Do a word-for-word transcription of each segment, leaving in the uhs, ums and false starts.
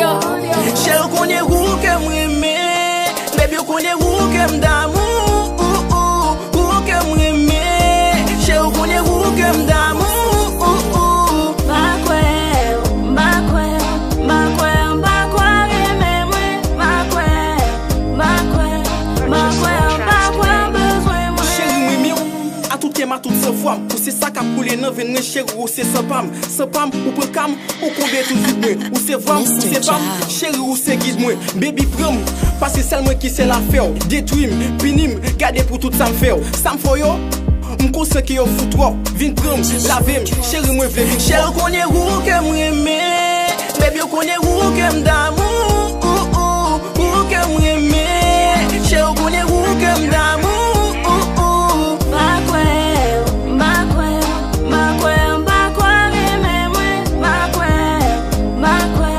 Cheri, ou konnen ou ke m renmen. Baby, ou konnen ou ke m damou. Ou, ou, ou ke m renmen. Cheri, ou konnen ou ke m damou. Ou, ou. M pa kwè, m pa kwè, m pa kwè, m pa kwè renmen mwen. M pa kwè, m pa kwè, m pa kwè, m pa kwè bezwen mwen. Cheri, m renmen w a tout kè m, a tout san fwa m. Ou se sa k ap koule nan venn mwen, cheri, ou se san pa m. San pa m, ou pran ka m, ou konble tout vid mwen. Ou se vwa m, ou se pa m, cheri, ou se gid mwen. Baby, pran m, paske sèl mwen ki sèl afè w. Detwi m, pini m, gade pou tout sa m fè w. Sa m fè w yo, m konsyan ke yo fou twòp. Vin pran m, lave m, cheri, mwen vle vin. Cheri, ou konnen ou ke m renmen. Baby, ou konnen ou ke m damou. Ou, ou, ou ke m renmen. Cheri, ou konnen ou ke m damou. Ou, ou. M pa kwè, m pa kwè, m pa kwè, m pa kwè renmen mwen. M pa kwè, m pa kwè,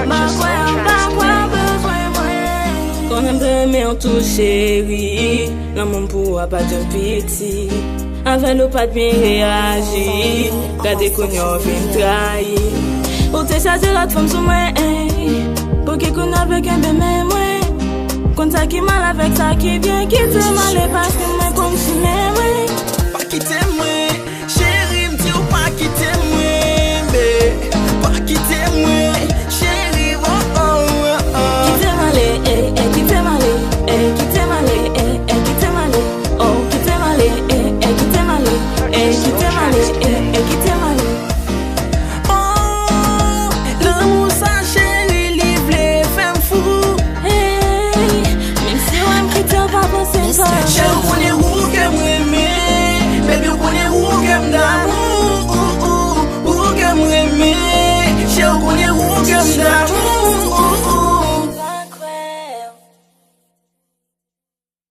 m pa kwè, m pa kwè bezwen mwen. Konnen m te renmen w tou, cheri. Lanmou m pou ou a pa t janm piti. Avè l ou pa t byen reyaji. Gade kounye a w vin trayi. Ou te chwazi lòt fanm sou mwen, ey. Pouki kounye a w vle kenbe men mwen? Konn sa ki mal avèk sa ki byen. Kite m ale paske mwen konn chimen mwen. Pa kite mwen, cheri, m di w pa kite mwen, be. Pa kite mwen, cheri, oh, oh, oh, oh. Kite m ale, eh, eh, kite m ale, eh, kite m ale, eh, eh, kite m ale. Oh, kite m ale, eh, eh, kite m ale, eh, kite m ale, eh, eh, kite m ale. Oh, lanmou sa, cheri, li vle fè m fou. Hey, menm si w wè m kite w, pa panse m pa. Cheri, ou konnen